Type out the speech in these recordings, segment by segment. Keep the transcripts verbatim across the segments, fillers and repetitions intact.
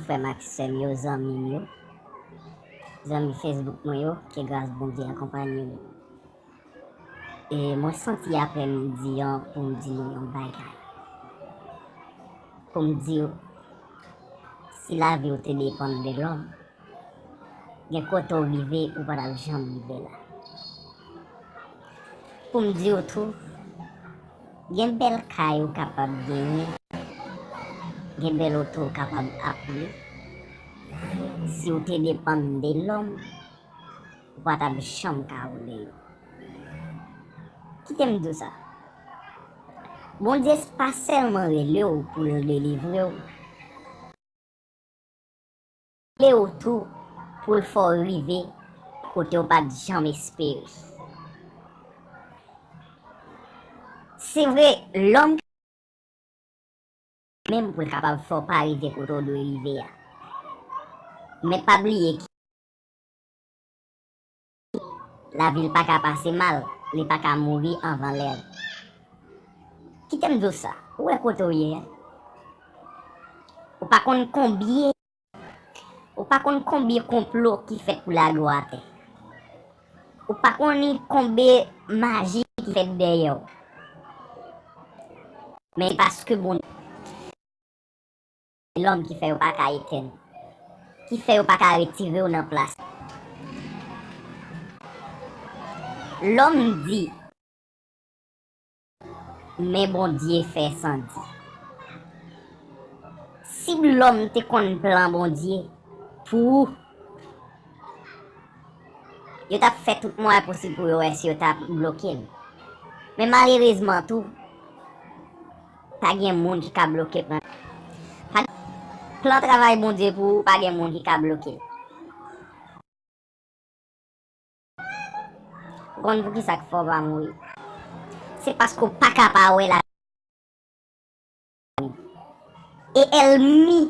Frè m ak sè m yo, zanmi m yo, zanmi Facebook mwen yo, ke gras Bondye akonpanye nou. E mwen santi aprè midi an pou m di nou yon bagay. Pou m di w, si lavi w te depann de lòm, gen kote w rive, ou pa t ap janm rive la. Pou m di w tou, gen bèl kay ou kapab genyen, gen bèl oto ou kapab ap li. Si w te depann de lòm, ou pa t ap janm ka woule yo. Kite m di w sa. Bondye pa sèlman rele w pou l delivre w. Rele w tou pou l fè w rive kote w pa t janm espere. Se vre, lòm menm pou l kapab fè w pa rive kote w dwe rive a. Men pa bliye ki lavi l pa ka pase mal, li pa ka mouri anvan lè l. Kite m di w sa, ou wè kote w ye a? Ou pa konn konbyen, ou pa konn konbyen konplo ki fèt pou lage w atè. Ou pa konn konbyen maji ki fèt dèyè w. Men se paske Bondye lòm ki fè yo pa ka etèn, ki fè yo pa ka retire w nan plas. Lòm di, men Bondye fè san di. Si lòm te konn plan Bondye pou ou, yo t ap fè tout mwayen posib pou yo wè si yo t ap bloke l. Men malerezman tou, pa gen moun ki ka bloke plan. Pa, plan travay Bondye pou ou, pa gen moun ki ka bloke l. Ou konn poukisa k fè w pa mouri? Se paske w pa ka pa wè la. E èlmi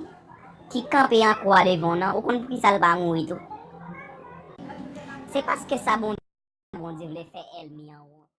ki kanpe an kwa devan w nan, ou konn poukisa l pa mouri tou? Se paske sa Bondye, Bondye vle fè èlmi an wont.